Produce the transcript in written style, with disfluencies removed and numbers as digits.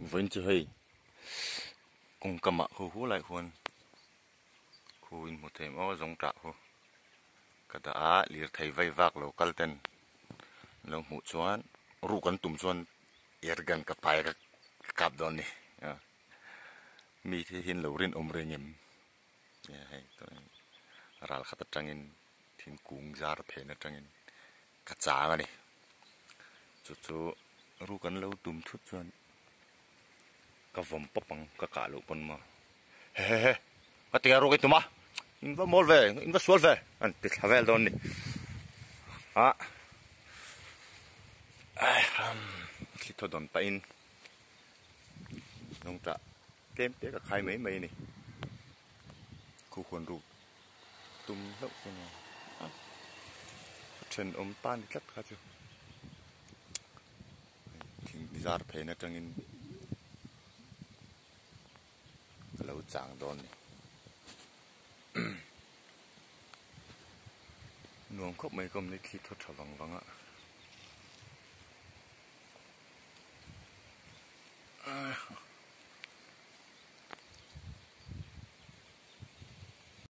Vawiin chu hei kawngkamah khu hu lai khuan khu in hmu thei maw zawng tah khu ka dah a lirthei vei vak lo kal ten an lo hmuh chuan ruk an tum chuan air gun ka pai ka kap dawn a ni mi te hi an lo rinawm reng em hei ral khat atangin thingkung zar phen atangin ka chang a ni chu chu ruk an lo tum thut chuan ka vawm pawp ang ka kah loh pawn maw hehehe ka ti a ruk i tum a in va mawl ve in va sual ve an ti thla vel dawn a ni ah thli thaw dawn pahin lawngtah tlem te ka khai mai mai a ni khu huan ruk tum hlauh chu nia a thenawm ta ni tlat kha chu thing zar phen atangin ka lo chang dawn ni nuam khawp mai ka awm ni thli thaw tha vang vang a.